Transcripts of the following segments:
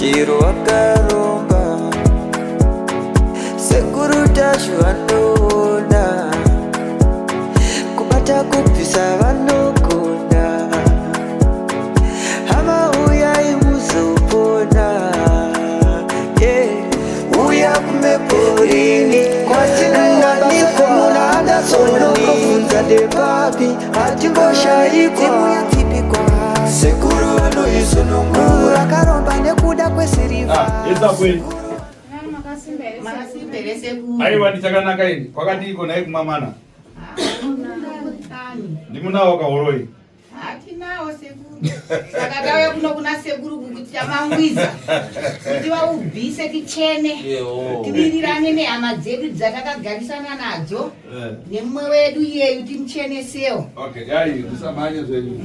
Chero wakaromba, Sekuru Tashu vanoona, kubata kubvisa vanogona. Hama uyai muzopona, yeah. Uya kumeporini kwatinowanikwa muna Anderson, ndepapi hatimboshaikwa. Sekuru vanoisunungura akaromba nekuda kwesirivha. Aiwa, ndichakanaka ini. Kwakadiiko nhai kumamana? Ndimunawo kahoroi? Hatinawo sekuru. Saka tauya kuno kuna sekuru kuti tamangwiza kuti vaubvise tichene, tiwirirane nehama dzedu dzatakagarisana nadzo nemumwe wedu iyeyu timuchenesewo. Okay, yai musamhanye zvenyu.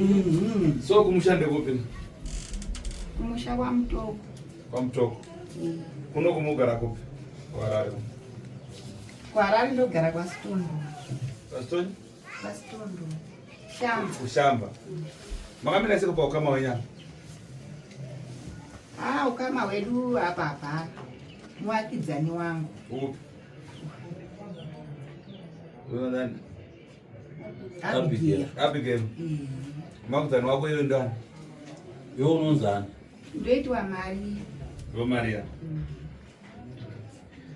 So kumusha ndekupi? Kumusha kwaMutoko. KwaMutoko. Kuno kumugara kupi? KwaHarare. KwaHarare ndogara kwaSitondo. KwaSitondo? KwaSitondo. Shamba. Kushamba. Makamira seko paukama wenyama? Ah, ukama hwedu apa hapana. Muvakidzani wangu. Upi? Unonani? Abigail. Abigail. Muvakidzani wako iwe ndani? Iwe unonzani? Ndoitwa Maria. Iwe Maria.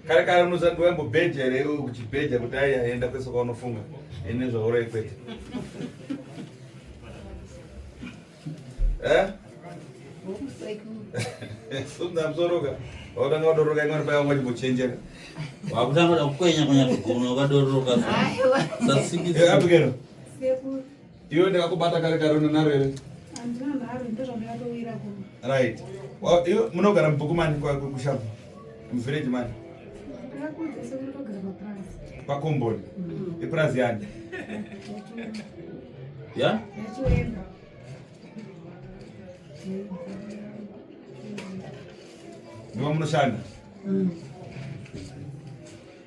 Kare kare unozati waimbobheja here iwe uchibheja kuti ai aenda kwese kwaunofunga ine zvauroi kwete? Eh? Sunda musoro ka. Wautanga wadoroka imwe paya wanga chimbochenjera. Wakutanga kuda kukwenya kwenya kugono wakadoroka. Aiwa. Sasikidza. Eh, Abigail. Iwe ndakakubata kare kare una nharo here? Handina nharo, ndozvandakatowira kuno. Right. Iwe munogara mubhuku mani kushamba? Muvillage mani? Ndakakudza sekuru togara papurazi. Pakomboni. Ipurazi yani? Ya? Yachiwenga. Ndiwa munoshanda?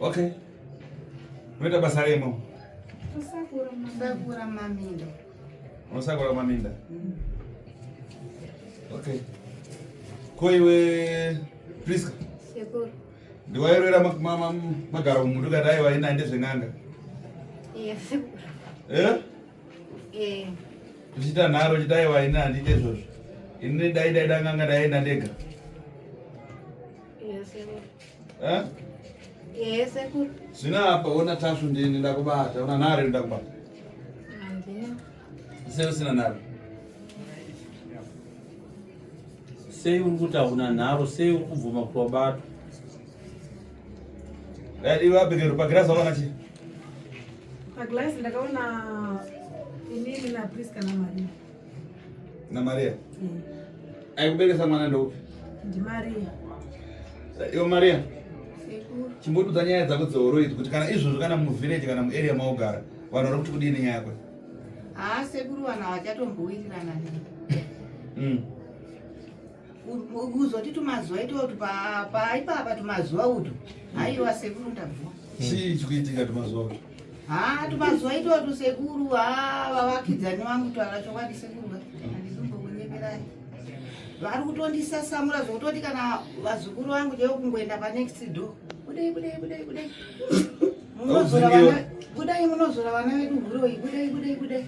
Okay. Munoita basa remo? Tosakura mama. Sakura maminda. Unosakura maminda? Okay. Ko iwe Priska, Sekuru. ndiwairwera magaro mumundu kati aiwa ina ndezven'anga. Iya, sekuru. Eh? Eh, Uchiita nharo uchiti aiwa ina handiite izvozvo. Ini dai dai dang'anga daienda ndega. iya, sekuru. Eh? Eh, sekuru. Zvino apa ona Tasvu ndini ndakubata, una nharo ndakubata. Handina. Sei usina nharo? Sei uri kuti hauna nharo? Sei uri kubvuma kuti wabatwa? Right, iwe Abigail, pagirazi wakaona chii? Paglass ndakaona inini naPriska naMaria. NaMaria. Aikuberekesa mwana ndoupi? NdiMaria. Iwe Maria, Sekuru. chimbodudza nyaya dzako dzehoro idzi kuti kana izvozvo kana muvillage kana muarea maugara vanhu vari kuti kudini nyaya yako? Ah, sekuru vanhu havachatombowirirana neni. Kuzoti tumazuva itotu paipapa tumazuva utu. Haiwa sekuru ndabvuma. Chii chikuitika tumazuva utu? Ha, tumazuva itotu sekuru, ha, vavakidzani vangu taura chokwadi sekuru ka. Handizombokunyeperai. Vari kutondisasamura zvokutoti kana vazukuru vangu chaivo kungoenda panext door. Budai, budai, budai, budai. Munozora vana, budai munozora vana vedu huroyi, budai, budai, budai.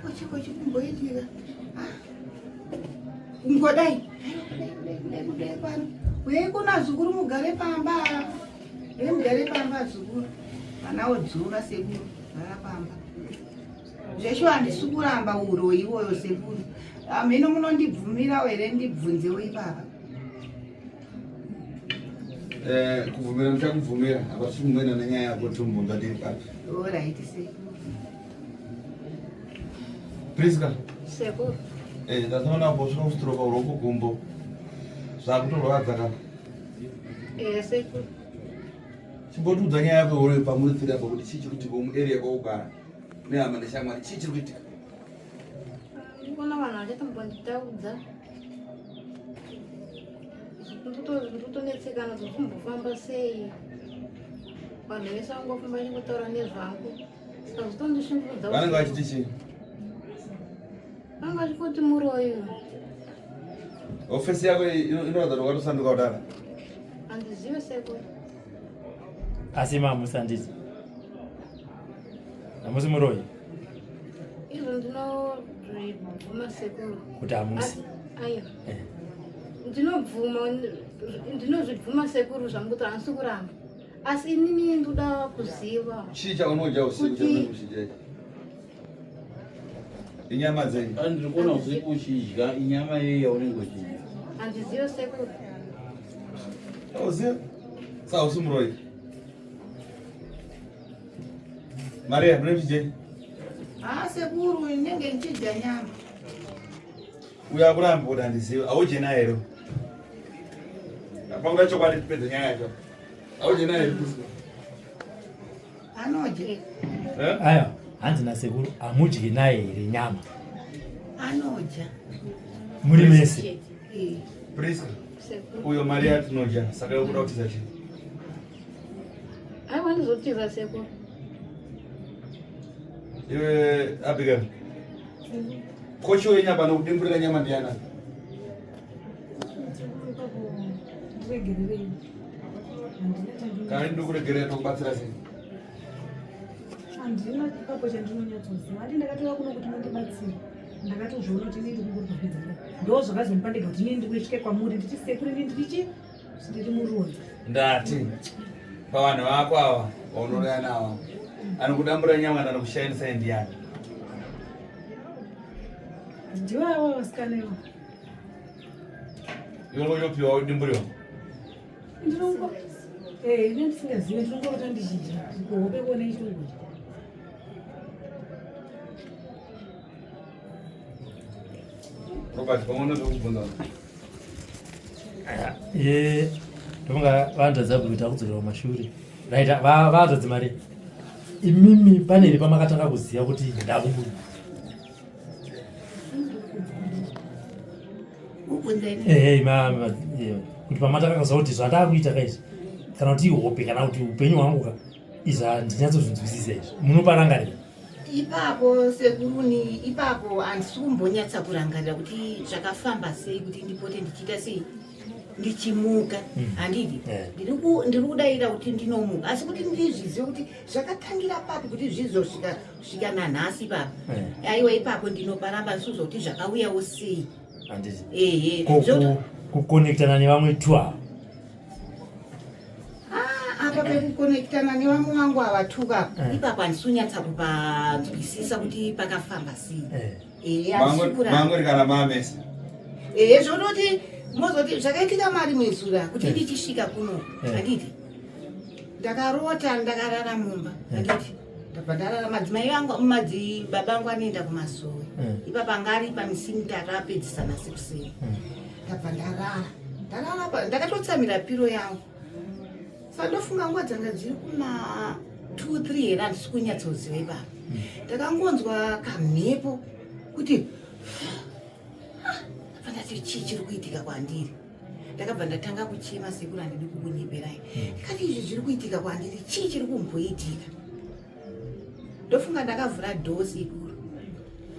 Kochiko chikumboitika. Kungodai. Budai, budai, budai, budai pano. Uyai kuna zukuru mugare pamba. Uyai mugare pamba zukuru. Vana vodzura sekuru, gara pamba. Zveshuwa handisi kuramba uroyi iwoyo sekuru. Hameno munondibvumirawo here ndibvunzewo ipapa. Eh, kubvumira ndichakubvumira apa tichimboenda nenyaya yako tombonza tiri papi. Alright sekuru. Priska, Sekuru. eh, ndazoona kusvika kustroka uroko gumbo zvakutorwadza kana. Eh, sekuru. Chimbotiudza nyaya yako iwewe pamuri tiri apa kuti chii chiri kuitika muarea kwaugara nehama neshamwari chii chiri kuitika? Ndikuona vanhu vachatombonditaudza. Ndikutonetsekana kuti kumbofamba sei. Vanhu vese vangofamba vachingotaura nezvangu. Saka zvitondishungurudza. Vanenge vachiti chii? Vanga vachingoti muroyi. Ofisi yako inoratidza kuti wakatosanduka kudara. Handizive sekuru. Asi mamusi handiti hamusi muroyi? Izvo ndinozvibvuma sekuru. Kuti hamusi? Aiwa. Eh. Ndinobvuma, ndinozvibvuma sekuru zvamukuti handisi kuramba. Asi inini ndoda kuziva. Chii chaunodya usiku chaunenge uchidya ichi? Inyama dzei? Ndiri kuona usiku uchidya inyama yei yaunenge uchidya? Handizive sekuru. Auzive? Saka usi muroyi? Maria, mune muchidyei? Ah, sekuru, inenge ndichidya nyama. Uyo akuramba kuti handizive. Audye naye here? Pakuda chokwadi tipedze nyaya yacho. Audye naye here? Anodya. Eh? Aya, hanzi nasekuru hamudyi naye here nyama? Anodya. Muri mese. Eh. Priska. Uyo Maria tinodya saka yokuda kutiza chii? Aiwa ndizotiza sekuru. Iwe Abigail. Kochi wenyu apa anokudimburira nyama ndiyana? Kana ndikuregerera tokubatsira sei? Handina ipapo chandinonyatsoziva. Handi ndakatouya kuno kuti mundibatsire. Ndakatozviona kuti inini ndikungori kupedza nguva. Ndo zvakazondipa ndega kuti inini ndikusvike kwamuri nditi sekuru inini ndirichi ndiri muroyi. Ndati pavanhu vako ava vaunoraya navo anokudambura nyama kana anokushainisa ndiyani? Ndivo ava vasikana ivo. Iwe unopiwa udimburiwa? Ndinongo eh ini ndisingazive ndinongorota ndichidya. Kuhope kuona ichitongodya. Robert, pamwe unozokubvunza. Ye ndofunga vanzvadzi vakuita kudzokera kumashure. Right, vanzvadzi mari. Imimi pane here pamakatanga kuziva kuti ndakubuda? Eh, kuti pamatanga kuziva kuti zvandakuita ka izvi kana kuti ihope kana kuti upenyu hwangu ka izvi handinyatsozvinzwisisa izvi munoparangarira ipapo sekuruni ipapo handisi kumbonyatsa kurangarira kuti zvakafamba sei kuti ndipote ndichiita sei ndichimuka handidi ndiri kudaira kuti ndinomuka asi kuti ndizvizive kuti zvakatangira papi kuti zvizosvika svika nanhasi ipapo aiwa ipapo ndinoparamba ndisiuza kuti zvakauyawo sei handiti ehe kukonektana nevamwe two ava ah, apa pekukonektana nevamwe vangu ava two ka eh. ipapo handisi kunyatsa kupanzwisisa kuti pakafamba sei eh. ehe handisi Mangori kana mamese ehe zvototi mozoti zvakaitika mari mwezura kuti ndichisvika kuno handiti ndakarota ndakarara mumba handiti ndabva ndarara madzimai vangu madzibaba angu anoenda kumasowe mm. ipapa anga ari pamisi mitatu apedzisa nasi kuseni mm. ndabva ndarara ndarara ndakatotsamira piro yangu sa ndofunga nguva dzanga dziri kuma 2 3 here handisi kunyatsoziva ipapa mm. ndakangonzwa kamhepo kuti ah, ndati chii chiri kuitika kwandiri ndakabva ndatanga kuchema sekuru handidi kukunyeperai hmm. ndikati izvi zviri kuitika kwandiri chii chiri kumboitika ndofunga ndakavhura dhoo sekuru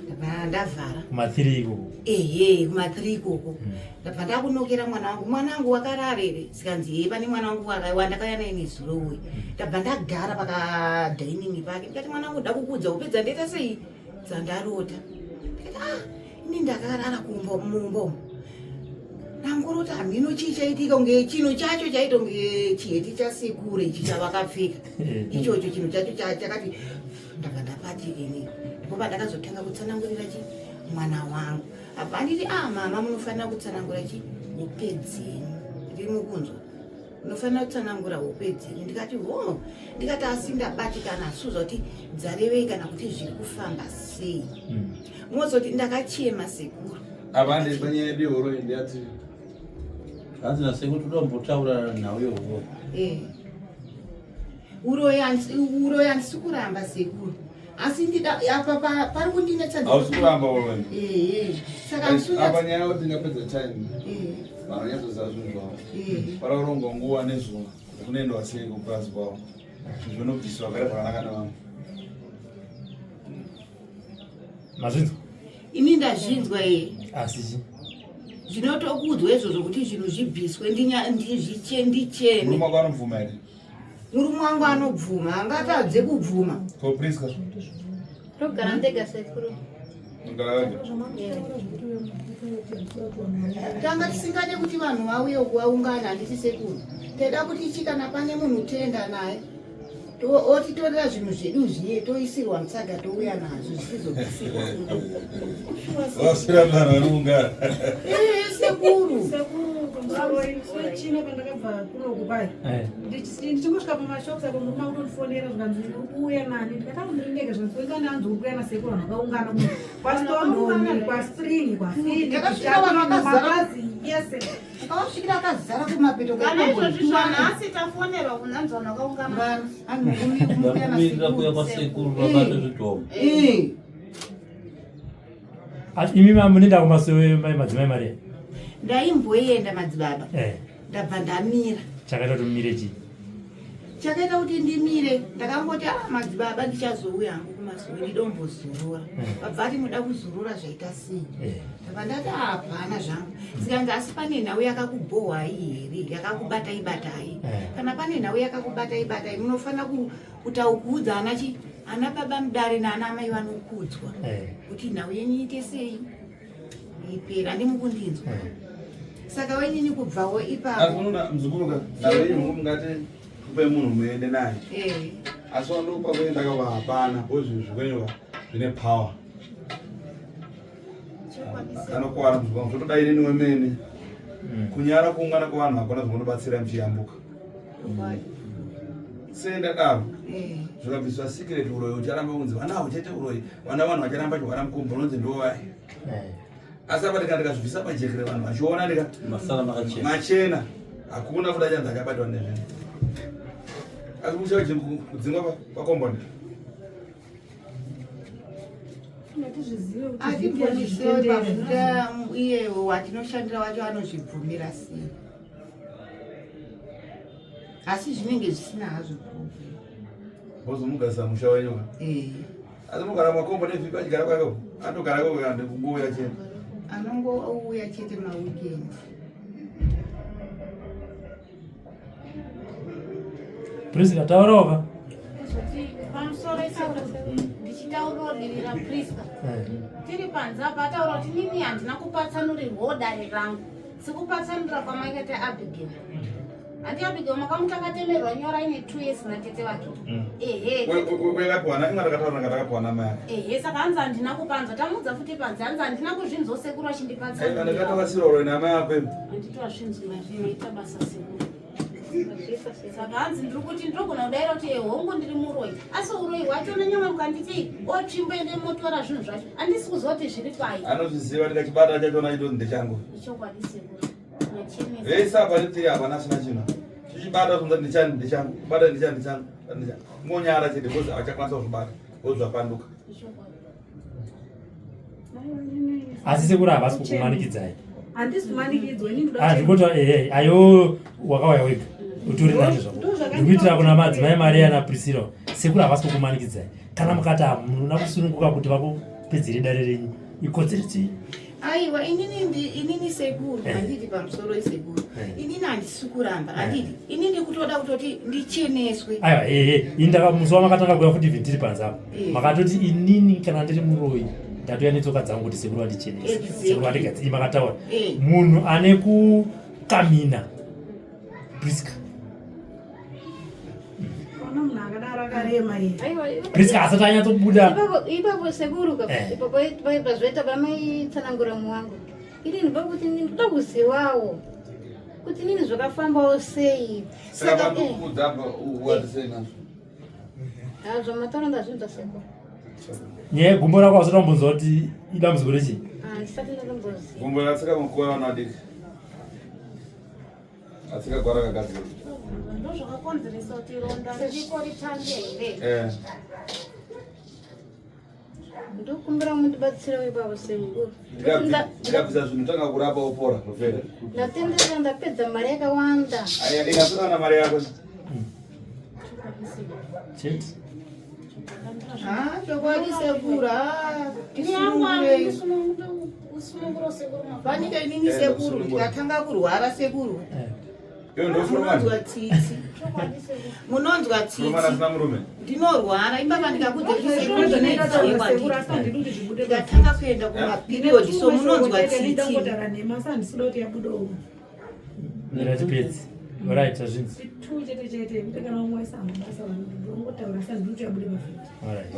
ndabva ndavhara kumathiri ikoko ehe kumathiri ikoko hmm. ndabva ndakunokera mwana wangu mwana wangu wakararere sikanzi hee pane mwana wangu wandakauya naye nezuro uyu hmm. ndabva ndagara pakadhainini pake ndikati mwana wangu ndakukuudza upedza ndaita sei dzandarota ndikati ah ini ndakarara kumba mumba umu ndangorota hamhino chii chaitika kunge chinhu chacho chaita kunge chiheti chasekure ichi chavakapfeka ichocho chinhu chacho chakati ndabva ndapati ini ndipo pandakazotanga kutsanangurira chi mwana wangu abva anditi a ah, mama munofanira kutsanangura chi hope dzenyu ndiri mukunzwa unofanira kutsanangura hope dzenyu ndikati ho ndikati asi ndabatikana suza kuti dzarevei kana kuti zviri kufamba sei hmm. mozoti ndakachema sekuru apa ndi panyaya yedu yehoro iyi ndiyati hanzi nasekuru toda kumbotaura nhau yehoro eh. uroyi handisi kuramba sekuru asi ndida apa pari kundinetsa hausi kuramba uroyi eh, saka apa nyaya yekuti ndingapedza time vanhu vanyatsoziva zvinhu zvavo paraurongwa nguva nezuva kuti kunoendwa sei kupurazi kwavo zvinhu zvinobviswa kare zvakanaka nevamwe mazvinzwa ini ndazvinzwa iye asi chi Zvinotokudzwa izvozvo kuti zvinhu zvibviswe ndichene. Murume wako anobvuma here? Murume wangu anobvuma, angatadze kubvuma. Ko Priska? Ndogara ndega sekuru. Tanga tisingade kuti vanhu vauye kuvaungana handiti sekuru. Teda kuti chi kana pane munhu toenda naye. Otitorera zvinhu zvedu zviye toisirwa mutsaga touya nazvo zvisizobvisirwa. Wasira vanhu vanoungana. Eh sekuru. Sekuru pamusoro chino pandakabva kunoku pai. Eh. Ndichingosvika pamashops apo murume akutondifonera zvikanzi uri kuuya nani ndikati apo ndiri ndega zvikanzi kuenda nanzi uri kuuya nasekuru vanhu vakaungana kuno kwastondoni kwaspring kwafini Ndakasvika vanhu vakazara. mapazi yese Akavasvikira akazara kumapeto Kana izvozvi zvanhasi tafonerwa kunanzi vanhu vakaungana. Ndakumirira kuya kwasekuru vabate zvidhoma. Eh. Ati imi munoenda kumasowe madzimai Maria? Ndaimboenda madzibaba. Eh. Ndabva ndamira. Chakaita kuti mumire chii? Chakaita kuti ndimire ndakangoti ah madzibaba ndichazouya hangu kumasowe ndidombozorora. Vabva ati muda kuzorora zvaita sei? Ndabva ndati hapana zvangu. Zikanzi asi pane nhau yakakubhohwai here yakakubatai batai. Kana pane nhau yakakubatai batai munofanira kutaukuudza ana chi ana baba mudare naana amai vanokudzwa kuti nhau yenyu iite sei ipera ndimukundinzwa. Saka wenini kubvawo ipapo. Asi unoona muzukuru ka nhau yenyu mungati kupe munhu muende naye. Asi wandokupa kuenda ka hapana because zvinhu zvikwenyu zvine power. Anokuwana muzukuru wangu zvotoda inini wemene. Kunyara kuungana kwevanhu hakuna zvinobatsira muchiyambuka. Sei ndadaro? Zvikabviswa secret uroyi ucharamba kunzi vana avo chete uroyi, vana vanhu vacharamba chihwara mukumbo unonzi ndovai. Asi apa ndika ndikazvibvisa pajekere vanhu vachiona ndika Masara makachena. Machena. Hakuna futi achanzi achabatwa nezvinhu. Asi musha kudzingwa pakomboni. Atibvonisewe pakuta iye watinoshandira wacho anozvibvumira sei. Asi zvinenge zvisina hazvo problem. Vozomugarisa musha wenyu ka? Eh. Asi mugara makombo nevhipi achigara kwake atogara kwake kana kungouya chete. Anongouya chete maweekend. Priska taurawo ka? Pamusoro ipapo ndichitaurawo divi raPriska. Tiri panze apa ataura kuti nini handina kupatsanurirwawo dare rangu. Sekupatsanura kwamakaita Abigail. Handi Abigail makamuti akatemerwa nyora ine 2 years natete vake. Ehe. Wekapiwana imwe ndakataura ndakatapiwa namai ake. Ehe saka hanzi handina kupanzwa tamuudza futi panze hanzi handina kuzvinzwa sekuru achindipatsanurira. Ndakatavasira uroyi namai ako imi. Handiti wazvinzwa zvinoita basa sekuru. Saka hanzi ndiri kuti ndinogona kudaira kuti hongu ndiri muroyi asi uroyi hwachona nyangwe mukanditi otsvimbo ende motora zvinhu zvacho handisi kuziva kuti zviri pai. Anozviziva ndikachibata chachona chitoti ndechangu. Ichokwadi sekuru. Machenesa. Vese apa nditiri hapana asina chinhu. Chichibata zvinhu ndechani ndechangu. Kubata ndechani ndechangu. Ndechangu. Ngonyara chete because havachakwanisa kuzvibata. Because zvapanduka. Ichokwadi. Asi sekuru havasi kukumanikidzai. Handisi kumanikidzwa ini ndoda Ah, zvikuti ehe ayo wakauya wega utori nani zvako. Ndikuitira kuna madzimai Maria naPriscilla. Sekuru havasi kukumanikidzai. Kana mukati hamuna kusununguka kuti vakupedzere dare renyu ikodzero dzenyu. Aiwa inini inini sekuru handiti pamusoro isekuru. Inini handisi kuramba handiti inini kutoda kutoti ndicheneswe. Aiwa ehe ini ndaka musi wamakatanga kuuya futi even tiri panze apa. Makatoti inini kana ndiri muroyi ndatouya netsoka dzangu kuti sekuru vandichenese. Sekuru vandigadzire makataura. Munhu ane kukamina Priska. Ona munhu akadaro akarema iye. Priska asati anyatsobuda. Ipapo sekuru ka ipapo pazvoita pamaitsanangura muwangu. Ini pakuti ndinoda kuzivawo kuti nini zvakafambawo sei. Saka vanokudza apa uwati sei nazvo? Zvamataura ndazvinzwa sekuru. Nyaya yegumbo rako hausati wambonzwa kuti idambudziko rechii? Handisati ndatomboziva. Gumbo ratsika mukuwa vana vadiki. Atsika gwara rakagadzirwa. Ndozvakakonzeresa kuti ronda ririko ritange here? Eh. Ndokumbira mundibatsirewo ipapo sekuru. Ndikabvisa zvinhu tanga kurapa wopora zvopera. Ndatenderera ndapedza mari yakawanda. Aya ingatora na mari yako. Chete. Ah, chokwadi sekuru. Ah, tisunungurei. Kusunungura sekuru Fanike inini sekuru ndikatanga kurwara sekuru. Munonzwa tsitsi. Munonzwa tsitsi. Ndinorwara imbaba ndikakudza sekuru ndikatanga kuenda kumapiriodi so munonzwa tsitsi. Ndatipedzi. Right, azvinzi. Two chete chete kuti kana umwe wese amabasa vanongotaura asi handidi kuti abude pavhidhi. Alright.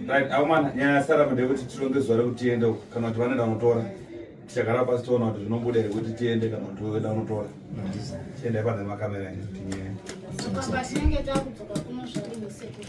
Right, aumana nyaya yasara ndeyekuti tironge zuva rekuti tiende uko kana kuti vanoenda kunotora tichagara pasi toona kuti zvinobuda here kuti tiende kana kuti toenda kunotora tiendai pane makamera tinyaya Saka patinenge takudzoka kuno zvarini sekuru.